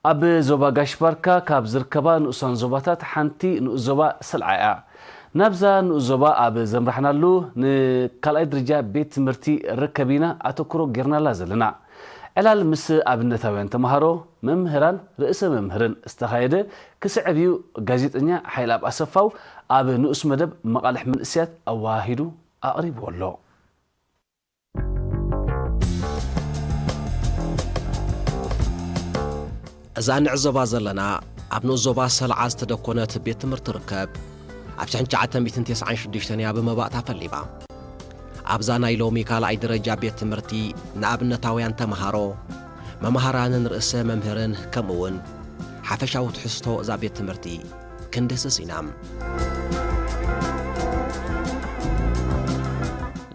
ኣብ ዞባ ጋሽ ባርካ ካብ ዝርከባ ንኡሳን ዞባታት ሓንቲ ንኡስ ዞባ ሰልዓ እያ። ናብዛ ንኡስ ዞባ ኣብ ዘምራሕናሉ፣ ንካልኣይ ደረጃ ቤት ትምህርቲ ርከብ ኢና ኣተኩሮ ጌርናላ ዘለና። ዕላል ምስ ኣብነታውያን ተምሃሮ፣ መምህራን፣ ርእሰ መምህርን ዝተኻየደ ክስዕብ እዩ። ጋዜጠኛ ሓይልኣብ ኣሰፋው ኣብ ንኡስ መደብ መቓልሕ መንእሰያት ኣወሃሂዱ ኣቕሪብዎ ኣሎ። እዛ እንዕዘባ ዘለና ኣብ ንኡስ ዞባ ሰልዓ ዝተደኮነት ቤት ትምህርቲ ትርከብ። ኣብ ሽሕን ትሽዓተ ሚእትን ተስዓን ሽዱሽተን እያ ብመባእታ ፈሊማ። ኣብዛ ናይ ሎሚ ካልኣይ ደረጃ ቤት ትምህርቲ ንኣብነታውያን ተምሃሮ፣ መምሃራንን ርእሰ መምህርን ከምኡ እውን ሓፈሻዊ ትሕዝቶ እዛ ቤት ትምህርቲ ክንድህስስ ኢና።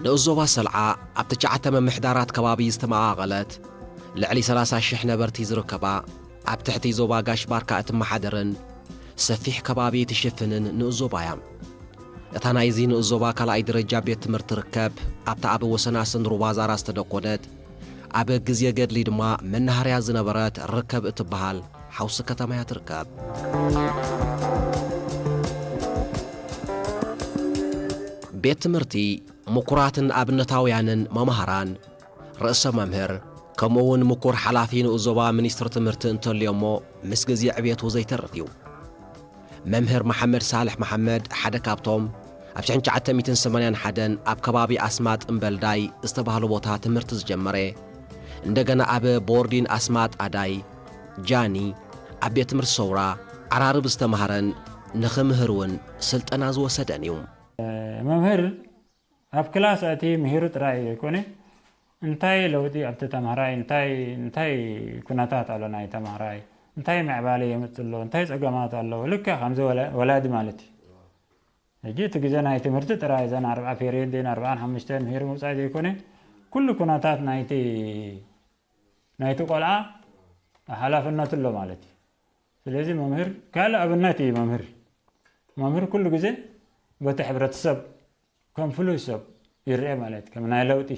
ንኡስ ዞባ ሰልዓ ኣብ ትሽዓተ ምምሕዳራት ከባቢ ዝተመቓቐለት፣ ልዕሊ ሰላሳ ሽሕ ነበርቲ ዝርከባ፣ ኣብ ትሕቲ ዞባ ጋሽ ባርካ እትመሓደርን ሰፊሕ ከባቢ ትሽፍንን ንኡስ ዞባ እያ። እታ ናይዚ ንኡስ ዞባ ካልኣይ ደረጃ ቤት ትምህርቲ ትርከብ ኣብታ ኣብ ወሰናስን ሩባ ዛራ ዝተደኮነት፣ ኣብ ግዜ ገድሊ ድማ መናሃርያ ዝነበረት ርከብ እትበሃል ሓውሲ ከተማ እያ ትርከብ። ቤት ትምህርቲ ምኩራትን ኣብነታውያንን መምሃራን፣ ርእሰ መምህር፣ ከምኡ እውን ምኩር ሓላፊ ንኡስ ዞባ ሚኒስትሪ ትምህርቲ እንተልዮ እሞ፣ ምስ ግዜ ዕብየቱ ዘይተርፍ እዩ። መምህር መሓመድ ሳልሕ መሓመድ ሓደ ካብቶም ኣብ ሽሕን ትሽዓተ ሚእትን ሰማንያን ሓደን ኣብ ከባቢ ኣስማጥ እምበልዳይ ዝተባህለ ቦታ ትምህርቲ ዝጀመረ፣ እንደገና ኣብ ቦርዲን ኣስማጥ ኣዳይ፣ ጃኒ፣ ኣብ ቤት ትምህርቲ ሰውራ፣ ዓራርብ ዝተማህረን ንኽምህር እውን ስልጠና ዝወሰደን እዩ። መምህር ኣብ ክላስ ኣቲ ምሂሩ ጥራይ ዘይኮነ፣ እንታይ ለውጢ ኣብቲ ተማሃራይ፣ እንታይ፣ እንታይ ኩነታት ኣሎ ናይ ተማሃራይ፣ እንታይ ምዕባለ የምጽእ ኣሎ፣ እንታይ ጸገማት ኣለዎ፣ ልክዕ ከምዚ ወላ-፣ ወላዲ ማለት እዩ። ሕጂ እቲ ግዜ ናይ ትምህርቲ ጥራይ እዘን ኣርብዓ ፔሪየድ፣ ኣርብዓን ሓሙሽተን ምሂሩ ምውጻእ ዘይኮነ፣ ኩሉ ኩነታት ናይቲ፣ ናይቲ ቆልዓ ሓላፍነቱ ኣሎ ማለት እዩ። ስለዚ መምህር ካልእ ኣብነት እዩ። መምህር፣ መምህር ኩሉ ግዜ በቲ ሕብረተሰብ ከም ፍሉይ ሰብ ይረአ ማለት፣ ከም ናይ ለውጢ።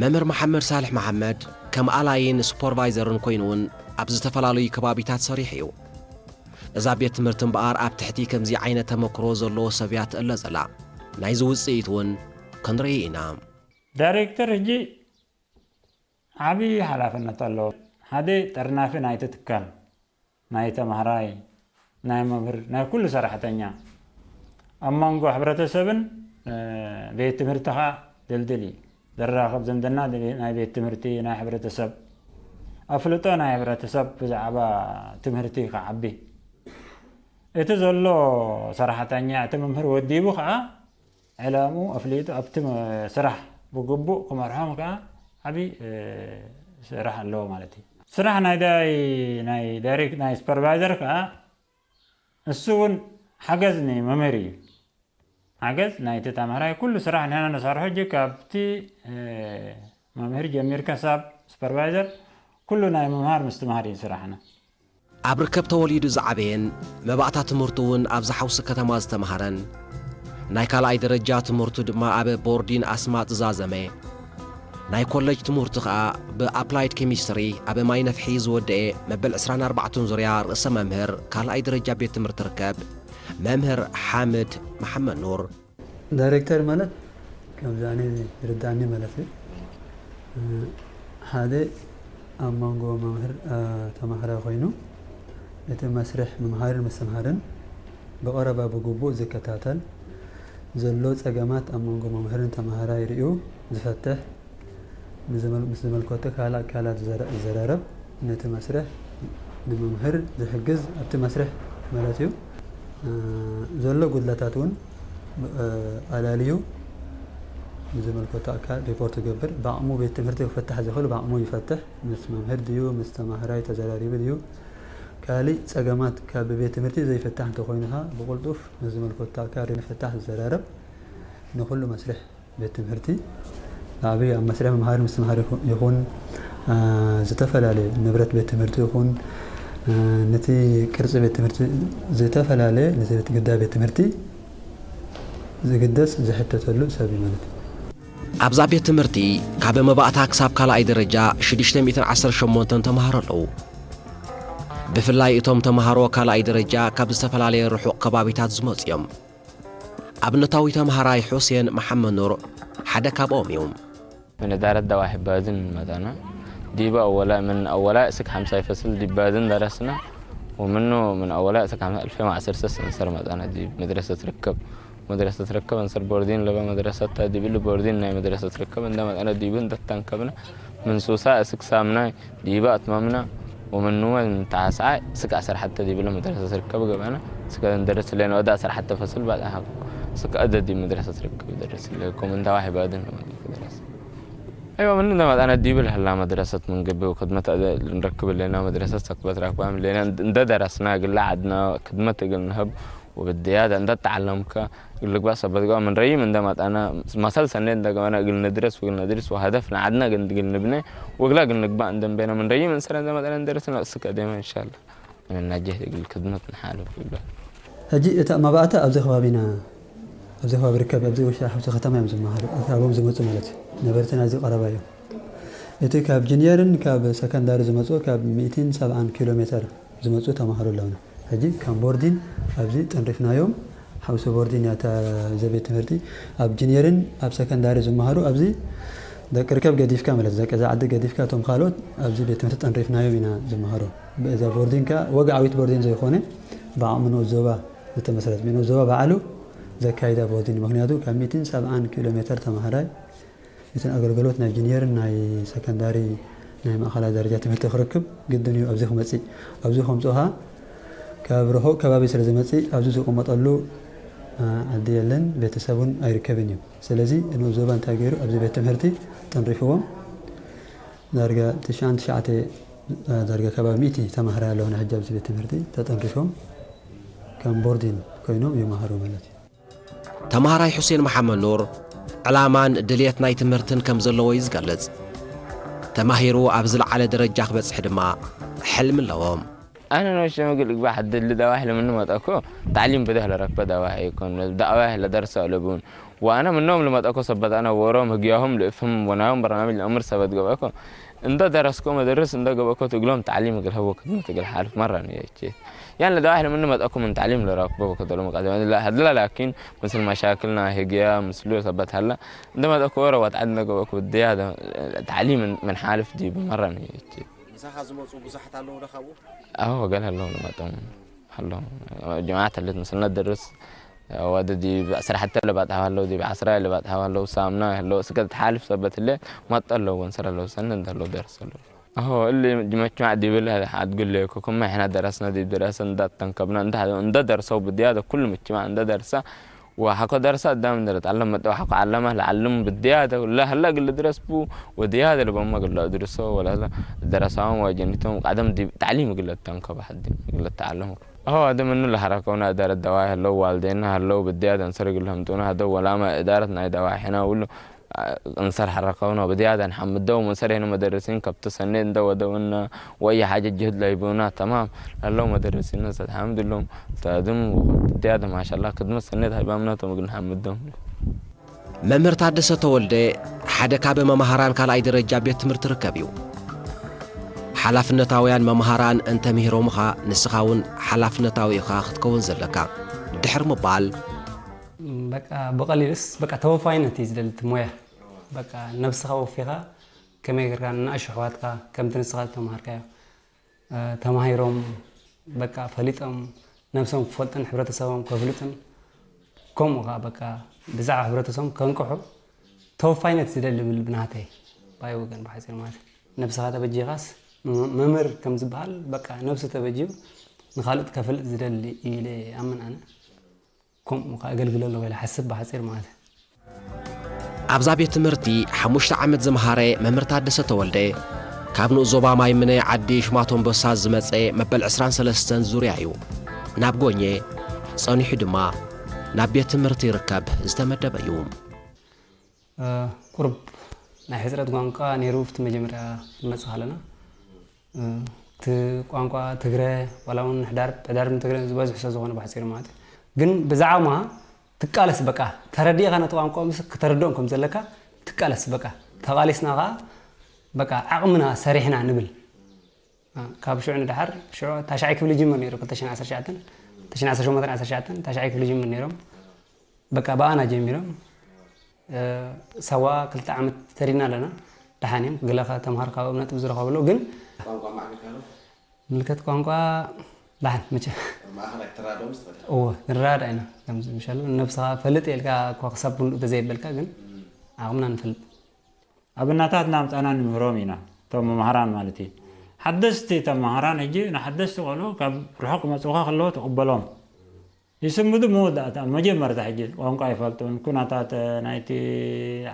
መምህር መሓመድ ሳልሕ መሓመድ ከም ኣላይን ሱፐርቫይዘርን ኮይኑ እውን ኣብ ዝተፈላለዩ ከባቢታት ሰሪሑ እዩ። እዛ ቤት ትምህርቲ እምበኣር ኣብ ትሕቲ ከምዚ ዓይነት ተመክሮ ዘለዎ ሰብ እያ ትእለ ዘላ። ናይዚ ውጽኢት እውን ክንርኢ ኢና። ዳይሬክተር ሕጂ ዓቢ ሓላፍነት ኣለዎ። ሓደ ጠርናፊ ናይቲ ትካል፣ ናይ ተማሃራይ፣ ናይ መምህር፣ ናይ ኩሉ ሰራሕተኛ፣ ኣብ መንጎ ሕብረተሰብን፣ እ፣ ቤት ትምህርቲ ኸኣ ድልድል እዩ። ዘራኽብ ዝምድና ናይ ቤት ትምህርቲ፣ ናይ ሕብረተሰብ፣ ኣፍልጦ ናይ ሕብረተሰብ ብዛዕባ ትምህርቲ ክዓቢ፣ እቲ ዘሎ ሰራሕተኛ፣ እቲ መምህር ወዲቡ ኸኣ ዕላምኡ ኣፍሊጡ ኣብቲ መ-፣ ስራሕ ብግቡእ ክመርሖም ከኣ ዓቢ፣ እ፣ ስራሕ ኣለዎ ማለት እዩ። ስራሕ ናይ ዳይ-፣ ናይ ዳይሬክት-፣ ናይ ሱፐርቫይዘር ከኣ እሱ እውን ሓገዝ ንመምህር እዩ። ሓገዝ ናይቲ ተምሃራይ ኩሉ ስራሕ ንሕና ንሰርሖ፣ እጂ ካብቲ፣ እ፣ መምህር ጀሚር ክሳብ ሱፐርቫይዘር ኩሉ ናይ ምምሃር ምስትምሃር እዩ ስራሕና። ኣብ ርከብ ተወሊዱ ዝዓበየን መባእታ ትምህርቱ እውን ኣብዚ ሓውሲ ከተማ ዝተምሃረን፣ ናይ ካልኣይ ደረጃ ትምህርቱ ድማ ኣብ ቦርዲን ኣስማጥ ዝዛዘመ፣ ናይ ኮለጅ ትምህርቱ ኸኣ ብኣፕላይድ ኬሚስትሪ ኣብ ማይ ነፍሒ ዝወደኤ፣ መበል ዕስራን ኣርባዕተን ዙርያ ርእሰ መምህር ካልኣይ ደረጃ ቤት ትምህርቲ ርከብ መምህር ሓምድ መሓመድ ኑር። ዳይሬክተር ማለት፣ ከምዚ ኣነ ዝርድኣኒ ማለት እዩ፣ ሓደ ኣብ መንጎ መምህር፣ እ፣ ተማሃራይ ኮይኑ፣ እቲ መስርሕ ምምሃርን ምስትምሃርን ብቐረባ ብግቡእ ዝከታተል፣ ዘሎ ጸገማት ኣብ መንጎ መምህርን ተማሃራይ ርእዩ ዝፈትሕ፣ ንዝመል-፣ ምስ ዝመልከቶ ካልእ ኣካላት ዝዘረ-፣ ዝዘራረብ፣ ነቲ መስርሕ ንመምህር ዝሕግዝ፣ ኣብቲ መስርሕ ማለት እዩ፣ እ፣ ዘሎ ጉድለታት እውን፣ እ፣ ኣላልዩ ንዝመልከቶ ኣካል ሪፖርት ይገብር። ብዓቕሙ ቤት ትምህርቲ ክፍታሕ ዝኽእል ብዓቕሙ ይፈትሕ። ምስ መምህር ድዩ፣ ምስ ተማሃራይ ተዘራሪቡ ድዩ፣ ካልእ ጸገማት ካብ ቤት ትምህርቲ ዘይፍታሕ እንተኾይኑ ኸኣ ብቕልጡፍ ምስ ዝመልከቶ ኣካል ንፍታሕ ዝዘራረብ፣ ንኹሉ መስርሕ ቤት ትምህርቲ ብዓብዩ ኣብ መስርሕ ምምሃር ምስትምሃር ይኹ-፣ ይኹን፣ እ፣ ዝተፈላለየ ንብረት ቤት ትምህርቲ ይኹን፣ እ፣ ነቲ ቅርጺ ቤት ትምህርቲ ዝተፈላለየ ነቲ ቤት፣ ግዳ ቤት ትምህርቲ ዝግደስ ዝሕተተሉ ሰብ እዩ ማለት እዩ። ኣብዛ ቤት ትምህርቲ ካብ መባእታ ክሳብ ካልኣይ ደረጃ ሽዱሽተ ሚእትን ዓሰርተ ሸሞንተን ተምሃሮ ኣለዉ። ብፍላይ እቶም ተምሃሮ ካልኣይ ደረጃ ካብ ዝተፈላለየ ርሑቕ ከባቢታት ዝመጹ እዮም። ኣብነታዊ ተምሃራይ ሑሴን መሓመድ ኑር ሓደ ካብኦም እዩ። من إدارة دواحي بادن مدانا ديبا أولا من أولا إسك حمسة فصل دي بادن درسنا، ومنه من أولا إسك حمسة ألفين وعشرة سنسر مدانا دي مدرسة تركب مدرسة تركب أنصر بوردين لبا مدرسة تا دي بل بوردين ناي مدرسة تركب عندما أنا ديبن دتان كبنا من سوسا إسك سامنا ديبا أتمامنا، ومن نوع من تاسعة إسك عشر حتى دي بل مدرسة تركب جبنا إسك درس لنا ودا عشر حتى فصل بعد أحب إسك أدى دي مدرسة تركب درس لكم من دواحي بادن لما دي درس. أيوة من عندما أنا ديبل هلا مدرسة من قبل وخدمة أدى نركب لنا مدرسة تكبت راكبة لنا عند درسنا قلنا عدنا خدمة قلنا هب وبالديادة عند تعلمك يقول لك بس بدقوا من ريم عندما أنا مسلسل نين دقوا أنا قلنا ندرس وقلنا ندرس وهدفنا عدنا قلنا قلنا نبني وقلا قلنا نقبع عندما بينا من ريم إنسان عندما أنا ندرس نفسك دائما إن شاء الله. من الناجح يقول خدمة نحالف يقول. ሕጂ እታ መባእታ ኣብዚ ከባቢና ኣብዚ ከባቢ ርከብ ኣብዚ ውሽጢ ሓውሲ ከተማ እዮም ዝመሃሩ ኣብኦም ዝመፁ ማለት እዩ። ነበርቲ ናይዚ ቀረባ እዮም። እቲ ካብ ጅንየርን ካብ ሰከንዳሪ ዝመፁ ካብ ሚእትን ሰብዓን ኪሎ ሜተር ዝመፁ ተምሃሮ ኣለውና። ሕጂ ከም ቦርዲን ኣብዚ ጠንሪፍናዮም ሓውሲ ቦርዲን ያታ ዘቤት ትምህርቲ ኣብ ጅንየርን ኣብ ሰከንዳሪ ዝመሃሩ ኣብዚ ደቂ ርከብ ገዲፍካ ማለት ደቂ እዛ ዓዲ ገዲፍካ እቶም ካልኦት ኣብዚ ቤት ትምህርቲ ጠንሪፍናዮም ኢና ዝመሃሩ። እዛ ቦርዲን ከኣ ወግዓዊት ቦርዲን ዘይኮነ ብዓቕሚ ንኡስ ዞባ ዝተመስረት ንኡስ ዞባ ባዕሉ ዘካይዳ ቦርዲን ምክንያቱ ካብ ሚእትን ሰብዓን ኪሎ ሜተር ተምሃራይ እተን ኣገልግሎት ናይ ጅንየርን ናይ ሰከንዳሪ ናይ ማእኸላይ ደረጃ ትምህርቲ ክረክብ ግድን እዩ ኣብዚ ክመፅእ ኣብዚ ከምፅኡ ከዓ ካብ ርሑቕ ከባቢ ስለ ዝመፅእ ኣብዚ ዝቕመጠሉ ዓዲ የለን ቤተሰብ እውን ኣይርከብን እዩ ስለዚ ንኡስ ዞባ እንታይ ገይሩ ኣብዚ ቤት ትምህርቲ ጠንሪፍዎም ዳርጋ ትሽዓን ትሽዓተ ዳርጋ ከባቢ ሚእቲ ተማሃራይ ኣለውና ሕጂ ኣብዚ ቤት ትምህርቲ ተጠንሪፎም ከም ቦርዲን ኮይኖም ይመሃሩ ማለት እዩ። ተምሃራይ ሑሴን መሓመድ ኑር ዕላማን ድልየት ናይ ትምህርትን ከም ዘለዎ እዩ ዝገልጽ። ተማሂሩ ኣብ ዝለዓለ ደረጃ ክበጽሕ ድማ ሕልሚ ኣለዎ። أنا نوش مقول إقباح الدل دواحي لمن ما تأكو تعليم بده لركب دواحي يكون دواحي لدرس لبون وأنا منهم لما تأكو سبت أنا وروم هجيهم لإفهم وناهم برنامج الأمر سبت قبأكو إنت درسكو مدرس إنت قبأكو تقلهم تعليم قل هو كدمة قل حالف مرة نيجي يعني لدواحي لمن ما تأكو من تعليم لركب كدلهم قادم لا هدلا لكن مثل مشاكلنا هجيا مثل سبت هلا إنت ما تأكو ورا وتعدنا قبأكو الديادة تعليم من حالف دي بمرة نيجي ምሳኻ ዝመፁ ብዙሓት ኣለዉ ዶ ካብኡ? ኣዎ ገለ ኣለዉ ንመጦም ኣለዉ ጅማዓት ኣለት ምስልና ደርስ ወደ ዲብ ዕስራ ሓተ ለባጥሃው ኣለዉ ዲብ ዓስራ ለባጥሃው ኣለዉ ሳምና ኣለዉ እስከ ትሓልፍ ሰበት ለ መጦ ኣለዉ ወንሰር ኣለዉ ሰነ እንተ ኣለዉ ደርስ ኣለዉ ኣሆ እሊ መችማዕ ዲብል ኣድግለየኩ ክማ ሕና ደረስና ዲብ ደረሰ እንዳተንከብና እንደ ደርሰው ብድያደ ኩሉ መችማዕ እንደ ደርሳ وحكو درس قدام درت علم مت وحكو علمه لعلم بالديادة ولا هلا قل درس بو وديادة لبما قل درسه ولا هلا درسهم وجنتهم قدم دي تعليم قل تنكب حد قل تعلم هو هذا منه لحركونا إدارة دواهي هلو والدينا هلو بالديادة نسرق لهم تونا هذا ولا ما إدارة ناي دواهي هنا ولا እንሰር ሓረከውና ብዝያዳ ንሓምዶም እንሰር ሄኑ መደረሲን ከብቲ ሰኔ እንደወደውና ወይ ሓጀ ጅህድ ለይቡና ተማም ላለው መደረሲና ሰትሓምድሎም ተድም ዝያዳ ማሻላ ክድመት ሰኔት ሃይባምናቶም ግን ሓምዶም መምህር ታደሰ ተወልደ ሓደ ካብ መምሃራን ካልኣይ ደረጃ ቤት ትምህርቲ ርከብ እዩ። ሓላፍነታውያን መምሃራን እንተምሂሮምኻ ንስኻ እውን ሓላፍነታዊ ኢኻ ክትከውን ዘለካ ድሕር ምባል በቃ ብቐሊሉስ በቃ ተወፋይነት እዩ ዝደሊ እቲ ሞያ በቃ ነብስኻ ወፊኻ ከመይ ጌርካ ንኣሽሑ ኣሕዋትካ ከምቲ ንስኻ ዝተምሃርካዮ ተማሂሮም በቃ ፈሊጦም ነብሶም ክፈልጡን ሕብረተሰቦም ከፍልጡን ከምኡ ከዓ በቃ ብዛዕባ ሕብረተሰቦም ከንቅሑ ተወፋይነት ዝደሊ ብል ብናተይ ባይ ወገን ብሓፂር ማለት ነብስኻ ተበጂኻስ መምህር ከም ዝበሃል በቃ ነብሱ ተበጂዩ ንካልኦት ከፍልጥ ዝደሊ ኢለ ኣምን ኣነ ከምኡ ከዓ እገልግሎ ኣለኹ ኢለ ሓስብ ብሓፂር ማለት ኣብዛ ቤት ትምህርቲ ሓሙሽተ ዓመት ዝመሃረ መምህር ታደሰ ተወልደ ካብ ንኡስ ዞባ ማይምነ ዓዲ ሽማቶምበሳ ዝመፀ መበል ዕስራን ሰለስተን ዙርያ እዩ። ናብ ጎኘ ፀኒሑ ድማ ናብ ቤት ትምህርቲ ይርከብ ዝተመደበ እዩ። ቁሩብ ናይ ሕፅረት ቋንቋ ነይሩ ኣብቲ መጀመርያ ክንመፅእ ከለና እቲ ቋንቋ ትግረ ዋላ እውን ሕዳር ሕዳር ትግረ ዝበዝሑ ሰብ ዝኾነ ባሕፂሩ ማለት እዩ ግን ብዛዕባ ትቃለስ በቃ ተረዲእኻ ነቲ ቋንቋ ምስ ክተረድኦም ከም ዘለካ ትቃለስ በቃ ተቓሊስና ከዓ በቃ ዓቕምና ሰሪሕና ንብል ካብ ሽዑ ንድሓር ሽዑ ታሽዓይ ክፍሊ ጅምር ነይሩ። ክልተ ሽሕን ዓሰርተ ትሽዓተን፣ ክልተ ሽሕን ዓሰርተ ሸሞንተን ዓሰርተ ትሽዓተን ታሽዓይ ክፍሊ ጅምር ነይሮም። በቃ ብኣና ጀሚሮም። ሳዋ ክልተ ዓመት ተሪና ኣለና። ደሓን እዮም። ገለ ተምሃሮ ካብ ነጥብ ዝረኸብሉ ግን ምልከት ቋንቋ ደሓን መቸ እወ ንረዳዳእ ኢና። ከምዚ ምሻሉ ነብስኻ ፈልጥ ኢልካ እኳ ክሳብ ክንድኡ ተዘይበልካ ግን ዓቕምና ንፈልጥ። ኣብ እናታትና ኣምጻና ንምህሮም ኢና። እቶም መምሃራን ማለት እዩ። ሓደስቲ ተምሃራን ሕጂ ንሓደስቲ ቆልዑ ካብ ርሑቕ መጽኡኻ ከለዉ ትቕበሎም። ይስምዱ መወዳእታ መጀመርታ ሕጂ ቋንቋ ይፈልጡን ኩነታት ናይቲ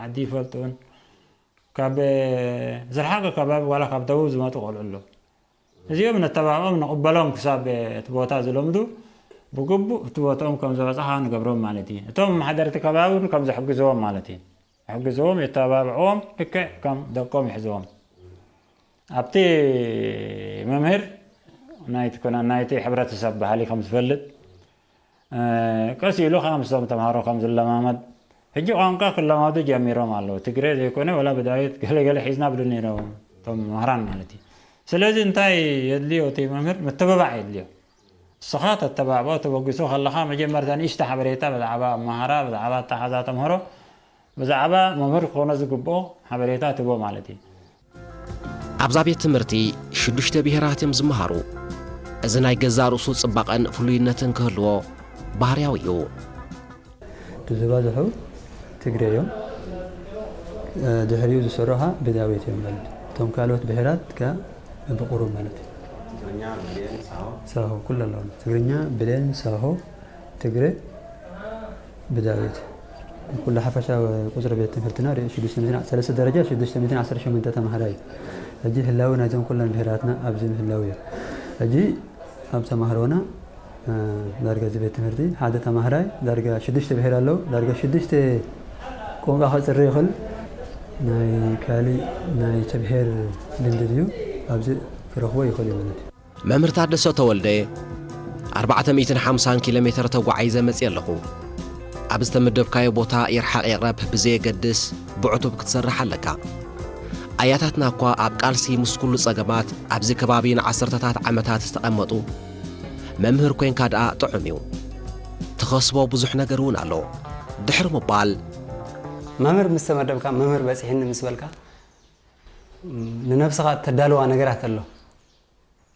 ዓዲ ይፈልጡን ካብ ዝረሓቀ ከባቢ ዋላ ካብ ደቡብ ዝመጡ ቆልዑ ኣሎ። እዚኦም ነተባብዖም ንቕበሎም ክሳብ እቲ ቦታ ዝለምዱ ብግቡእ እቲ ቦታኦም ከም ዝበፅኻ ንገብሮም ማለት እዩ። እቶም መሓደርቲ ከባቢ እውን ከም ዘሕግዝዎም ማለት እዩ። ሕግዝዎም የተባብዕዎም ልክዕ ከም ደቆም ይሕዝዎም። ኣብቲ መምህር ናይቲ ኩነ ናይቲ ሕብረተሰብ ባህሊ ከም ዝፈልጥ ቀስ ኢሉ ከዓ ምስቶም ተምሃሮ ከም ዝለማመድ ሕጂ ቋንቋ ክለማመዱ ጀሚሮም ኣለዉ። ትግረ ዘይኮነ ወላ ብዳዊት ገለገለ ሒዝና ብሉ ነይሮም እቶም መምህራን ማለት እዩ። ስለዚ እንታይ የድልዮ እቲ መምህር ምትብባዕ የድልዮ። እስኻ ተተባብዖ ተበግሶ ከለኻ መጀመርታ ንእሽተ ሓበሬታ ብዛዕባ ኣመሃራ ብዛዕባ ኣተሓዛ ተምሃሮ ብዛዕባ መምህር ክኾኖ ዝግብኦ ሓበሬታ ትቦ ማለት እዩ። ኣብዛ ቤት ትምህርቲ ሽዱሽተ ብሄራት እዮም ዝመሃሩ። እዚ ናይ ገዛእ ርእሱ ጽባቐን ፍሉይነትን ክህልዎ ባህርያዊ እዩ። ዝባዝሑ ትግረ እዮም። ድሕሪኡ ዝስርሑ ብዳዊት እዮም ማለት እዩ። እቶም ካልኦት ብሄራት ከ ብቁሩብ ማለት እዩ። ሳሆ ኩሉ ኣለዎም። ትግርኛ፣ ብሌን፣ ሳሆ፣ ትግረ ብዳዊት ኩሉ ሓፈሻዊ ቁፅሪ ቤት ትምህርትና ርእዩ ሽዱሽተ ሚእትን ሰለስተ ደረጃ ሽዱሽተ ሚእትን ዓሰርተ ሸሞንተ ተምሃራይ እዩ። ሕጂ ህላዊ ናይዞም ኩለን ብሄራትና ኣብዚ ምህላው እዩ። ሕጂ ኣብ ተማሃሮና ዳርጋ እዚ ቤት ትምህርቲ ሓደ ተማሃራይ ዳርጋ ሽዱሽተ ብሄር ኣለዉ። ዳርጋ ሽዱሽተ ቋንቋ ከፅሪ ይኽእል ናይ ካሊእ ናይ ተብሄር ልምዲ ድዩ ኣብዚ ክረኽቦ ይኽእል እዩ ማለት እዩ። መምህር ታደሰ ተወልደ ኣርባዕተ ሚእትን ሓምሳን ኪሎ ሜትር ተጓዒዘ መፅየ ኣለኹ። ኣብ ዝተመደብካዮ ቦታ ይርሓቕ ይቕረብ ብዘየገድስ ብዕቱብ ክትሰርሕ ኣለካ። ኣያታትና እኳ ኣብ ቃልሲ ምስ ኩሉ ጸገማት ኣብዚ ከባቢ ንዓሰርተታት ዓመታት ዝተቐመጡ፣ መምህር ኮይንካ ደኣ ጥዑም እዩ። ትኸስቦ ብዙሕ ነገር እውን ኣሎ። ድሕሪ ምባል፣ መምህር ምስ ተመደብካ፣ መምህር በጺሕኒ ምስ በልካ፣ ንነብስኻ እተዳልዋ ነገራት ኣሎ።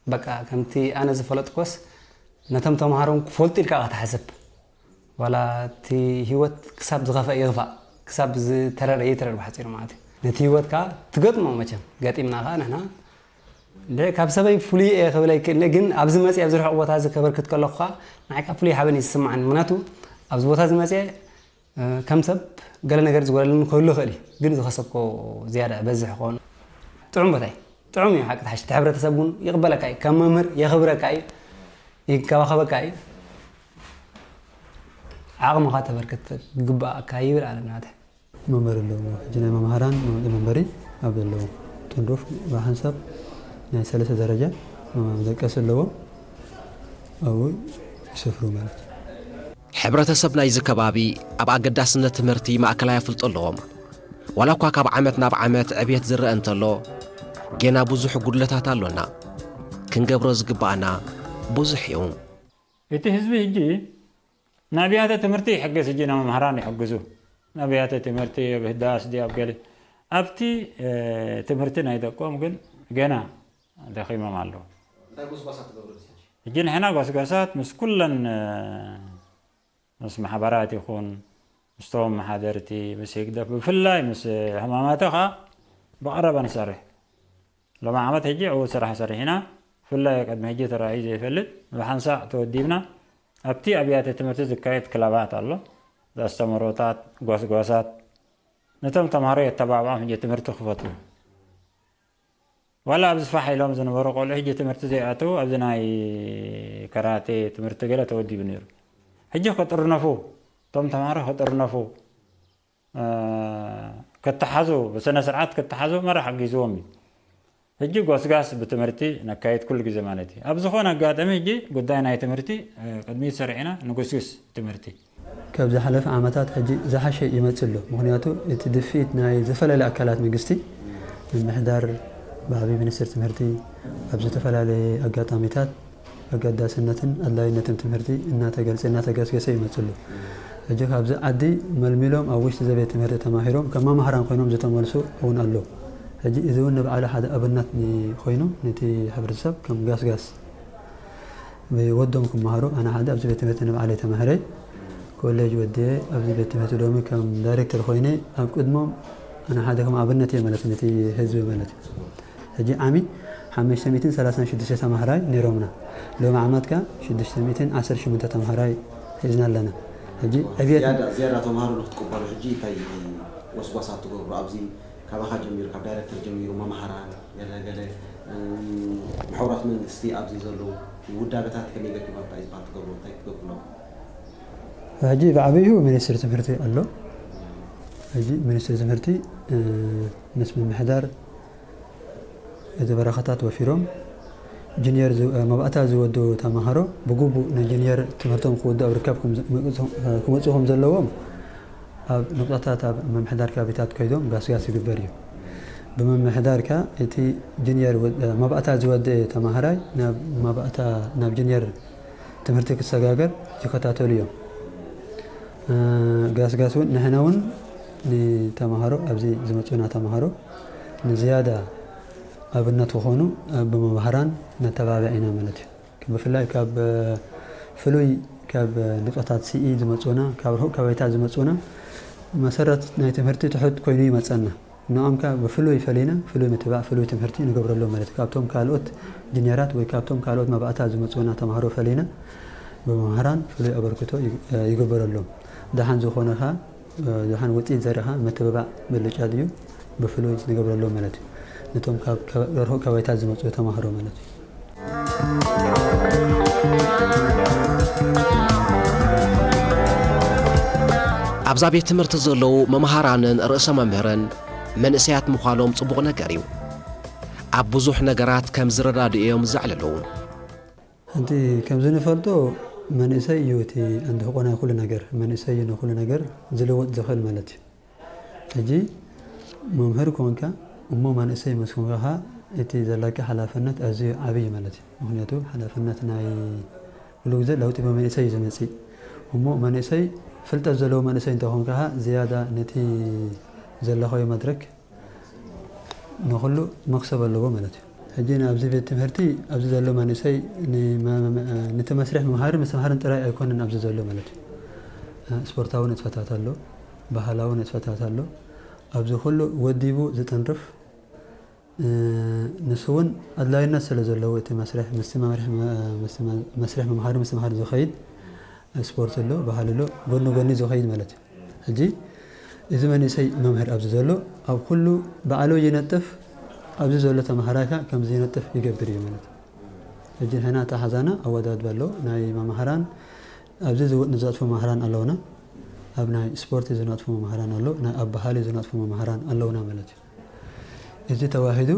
በቃ ከምቲ ኣነ ዝፈለጥኮስ ነቶም ተምሃሮን ክፈልጡ ኢልካ ኢኻ ትሓስብ። ዋላ እቲ ህይወት ክሳብ ዝኸፍአ ይኽፋእ፣ ክሳብ ዝተረረ ይትረር ብሓፂሩ ማለት እዩ። ነቲ ህይወት ከዓ ትገጥሞ መቸም፣ ገጢምና ከዓ ንሕና እንድዒ ካብ ሰበይ ፍሉይ እየ ክብል ኣይክእልን፣ ግን ኣብዚ መፅየ ኣብዚ ርሑቕ ቦታ እዚ ከበርክት ከለኹ ከዓ ንዓይ ከዓ ፍሉይ ሓበን እዩ ዝስማዓኒ። ምክንያቱ ኣብዚ ቦታ እዚ መፅየ ከም ሰብ ገለ ነገር ዝጎደለኒ ክህሉ ይኽእል እዩ፣ ግን ዝኸሰብኮ ዝያዳ በዝሕ ክኾን ጥዑም ቦታ እዩ። ጥዑም እዩ ሓቂ ተሓሽ እቲ ሕብረተሰብ እውን ይቕበለካ እዩ፣ ከም መምህር የኽብረካ እዩ፣ ይንከባኸበካ እዩ። ዓቕምኻ ተበርክት ግባእካ ይብል ኣነ ናተ። መምህር ኣለዎ ሕጂ ናይ መምሃራን መውፅኢ መንበሪ ኣብ ዘለዎም ጥንዱፍ ብሓንሳብ ናይ ሰለስተ ደረጃ መደቀሲ ኣለዎም ኣብኡ ይሰፍሩ ማለት እዩ። ሕብረተሰብ ናይዚ ከባቢ ኣብ ኣገዳስነት ትምህርቲ ማእከላይ ኣፍልጦ ኣለዎም። ዋላ እኳ ካብ ዓመት ናብ ዓመት ዕብየት ዝረአ እንተሎ፣ ጌና ብዙሕ ጉድለታት ኣሎና። ክንገብሮ ዝግብኣና ብዙሕ እዩ። እቲ ህዝቢ ሕጂ ንኣብያተ ትምህርቲ ይሕግዝ፣ ሕጂ ንመምሃራን ይሕግዙ። ንኣብያተ ትምህርቲ ኣብ ህዳስ ድዩ ኣብ ገለ ኣብቲ ትምህርቲ ናይ ደቆም ግን ገና ደኺሞም ኣለዉ። ሕጂ ንሕና ጎስጓሳት ምስ ኩለን ምስ ማሕበራት ይኹን ምስቶም መሓደርቲ ምስ ህግደፍ ብፍላይ ምስ ሕማማተ ከዓ ብቐረባ ንሰርሕ። ሎሚ ዓመት ሕጂ ዕዉት ስራሕ ሰሪሕና። ብፍላይ ቅድሚ ሕጂ ተራእዩ ዘይፈልጥ ብሓንሳእ ተወዲብና ኣብቲ ኣብያተ ትምህርቲ ዝካየድ ክለባት ኣሎ። ዘስተምህሮታት፣ ጎስጓሳት ነቶም ተምሃሮ የተባብዖም ሕጂ ትምህርቲ ክፈትዉ። ዋላ ኣብዚ ፋሕ ኢሎም ዝነበሩ ቆልዑ ሕጂ ትምህርቲ ዘይኣተዉ ኣብዚ ናይ ከራቴ ትምህርቲ ገለ ተወዲቡ ነይሩ። ሕጂ ክጥርነፉ እቶም ተምሃሮ ክጥርነፉ ክተሓዙ ብስነ ስርዓት ክተሓዙ መራ ሓጊዝዎም እዩ። ሕጂ ጎስጋስ ብትምህርቲ ነካይድ ኩሉ ግዜ ማለት እዩ። ኣብ ዝኾነ ኣጋጣሚ ሕጂ ጉዳይ ናይ ትምህርቲ ቅድሚት ሰሪዕና ንጉስጉስ ትምህርቲ። ካብ ዝሓለፈ ዓመታት ሕጂ ዝሓሸ ይመጽእ ኣሎ። ምኽንያቱ እቲ ድፍኢት ናይ ዝተፈላለዩ ኣካላት መንግስቲ ምምሕዳር ብዓብዪ ሚኒስትር ትምህርቲ ኣብ ዝተፈላለየ ኣጋጣሚታት ኣገዳስነትን ኣድላይነትን ትምህርቲ እናተገልጸ እናተገስገሰ ይመጽሉ። ሕጂ ካብዚ ዓዲ መልሚሎም ኣብ ውሽጢ ዘቤት ትምህርቲ ተማሂሮም ከም መማህራን ኮይኖም ዝተመልሱ እውን ኣሎ። ሕጂ እዚ እውን ንባዕሉ ሓደ ኣብነት ኮይኑ ነቲ ሕብረተሰብ ከም ጋስጋስ ብወዶም ክመሃሩ ኣነ ሓደ ኣብዚ ቤት ትምህርቲ ንባዕለይ ተማህረ ኮሌጅ ወዲየ ኣብዚ ቤት ትምህርቲ ሎሚ ከም ዳይሬክተር ኮይነ ኣብ ቅድሞም ኣነ ሓደ ከም ኣብነት እየ ማለት ነቲ ህዝቢ ማለት እዩ። ሕጂ ዓሚ ሓሙሽተ ሚእትን ሰላሳን ሽዱሽተ ተማሃራይ ነይሮምና። ሎሚ ዓመት ከ ሽዱሽተ ሚእትን ዓሰርተ ሸሞንተ ተማሃራይ ሒዝና ኣለና። ሕጂ ዕብየት ዝያዳ ዝያዳ ተምሃሮ ንክትቅበሉ ሕጂ እንታይ ወስዋሳት ትገብሩ ኣብዚ ካባኻ ጀሚሩ ካብ ዳይሬክተር ጀሚሩ መምሃራን ገለ ገለ ማሕበራት መንግስቲ ኣብዚ ዘለዉ ውዳበታት ከመይ ገርኩም ኣብታ ዝበሃል ትገብሩ እንታይ ትገብሩ ኣለኹም? ሕጂ ብዓብዩ ሚኒስትሪ ትምህርቲ ኣሎ። ሕጂ ሚኒስትሪ ትምህርቲ ምስ ምምሕዳር እቲ በረኻታት ወፊሮም ጅንየር መባእታ ዝወዱ ተምሃሮ ብግቡእ ንጅንየር ትምህርቶም ክወዱ ኣብ ርካብ ክመፁ ከም ዘለዎም ኣብ ንቁጣታት ኣብ ምምሕዳር ከባቢታት ኮይዶም ጋስጋስ ይግበር እዩ። ብምምሕዳር ከ እቲ ጅንየር መባእታ ዝወደ ተማሃራይ ናብ መባእታ ናብ ጅንየር ትምህርቲ ክሰጋገር ይከታተሉ እዮም። ጋስጋስ እውን ንሕና እውን ንተምሃሮ ኣብዚ ዝመፁና ተምሃሮ ንዝያዳ ኣብነት ክኾኑ ብመምሃራን ነተባብዕ ኢና ማለት እዩ። ብፍላይ ካብ ፍሉይ ካብ ንፆታት ሲኢ ዝመፁና ካብ ርሁቅ ከባቢታት ዝመፁና መሰረት ናይ ትምህርቲ ትሑት ኮይኑ ይመፀና። ንኦም ከ ብፍሉይ ፈሊና ፍሉይ ምትባዕ ፍሉይ ትምህርቲ ንገብረሎም ማለት እዩ። ካብቶም ካልኦት ጅንየራት ወይ ካብቶም ካልኦት መባእታ ዝመፁና ተምሃሮ ፈሊና ብመምህራን ፍሉይ ኣበርክቶ ይግበረሎም። ደሓን ዝኾነ ከ ደሓን ውፅኢት ዘርኢ ከ ምትብባዕ ብልጫ ድዩ ብፍሉይ ንገብረሎም ማለት እዩ። ነቶም ካብ ርሑቕ ከባቢታት ዝመፁ ተምሃሮ ማለት እዩ። ኣብዛ ቤት ትምህርቲ ዘለዉ መምሃራንን ርእሰ መምህርን መንእሰያት ምዃኖም ጽቡቕ ነገር እዩ። ኣብ ብዙሕ ነገራት ከም ዝረዳድኡ እዮም ዘዕልሉ። ሕንቲ ከምዚ ንፈልጦ መንእሰይ እዩ እቲ ኣንዲ ሕቆ ናይ ኩሉ ነገር መንእሰይ እዩ ንኩሉ ነገር ዝልውጥ ዝኽእል ማለት እዩ። ሕጂ መምህር ኮንካ እሞ መንእሰይ ምስ ኮንካ እቲ ዘለካ ሓላፍነት ኣዝዩ ዓብዪ ማለት እዩ። ምክንያቱ ሓላፍነት ናይ ኩሉ ግዜ ለውጢ ብመንእሰይ እዩ ዝመፅእ። እሞ መንእሰይ ፍልጠት ዘለዎ መንእሰይ እንተኾንካ ዝያዳ ነቲ ዘለኻዮ መድረክ ንኹሉ መክሰብ ኣለዎ ማለት እዩ። ሕጂ ኣብዚ ቤት ትምህርቲ ኣብዚ ዘሎ መንእሰይ ንመ- ነቲ መስርሕ ምምሃርን ምስትምሃርን ጥራይ ኣይኮነን ኣብዚ ዘሎ ማለት እዩ። ስፖርታዊ ንጥፈታት ኣሎ፣ ባህላዊ ንጥፈታት ኣሎ። ኣብዚ ኩሉ ወዲቡ ዝጥንርፍ ንሱ እውን ኣድላይነት ስለ ዘለዎ እቲ መስርሕ ምስቲ መምርሒ ምስቲ መስርሕ ምምሃር ምስትምሃር ዝኸይድ ስፖርት ኣሎ፣ ባህሊ ኣሎ፣ ጎኒ ጎኒ ዝኸይድ ማለት እዩ። ሕጂ እዚ መንእሰይ መምህር ኣብዚ ዘሎ ኣብ ኩሉ ባዕሉ ይነጥፍ፣ ኣብዚ ዘሎ ተምሃራይ ከ ከምዚ ይነጥፍ ይገብር እዩ ማለት እዩ። ሕጂ ንሕና እታ ሓዛና ኣወዳድባ ኣሎ ናይ መምሃራን ኣብዚ ዝነጥፉ መምህራን ኣለውና፣ ኣብ ናይ ስፖርት ዝነጥፉ መምህራን ኣሎ፣ ናይ ኣብ ባህሊ ዝነጥፉ መምህራን ኣለውና ማለት እዩ። እዚ ተዋሂዱ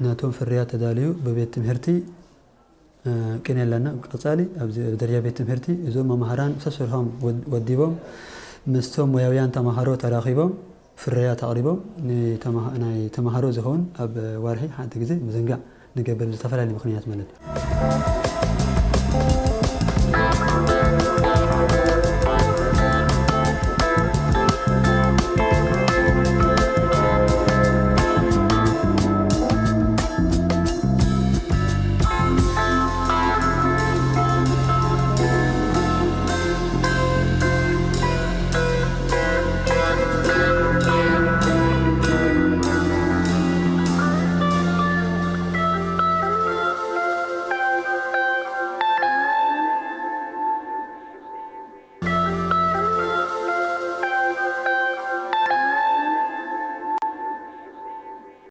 ነቶም ፍርያት ተዳልዩ ብቤት ትምህርቲ ቅኔ ኣለና። ቀጻሊ ኣብዚ ደረጃ ቤት ትምህርቲ እዞም መምሃራን ሰስርሖም ወዲቦም ምስቶም ሞያውያን ተማሃሮ ተራኺቦም ፍርያት ኣቕሪቦም ናይ ተማሃሮ ዝኸውን ኣብ ወርሒ ሓንቲ ግዜ ምዝንጋዕ ንገብር ብዝተፈላለየ ምኽንያት ማለት እዩ።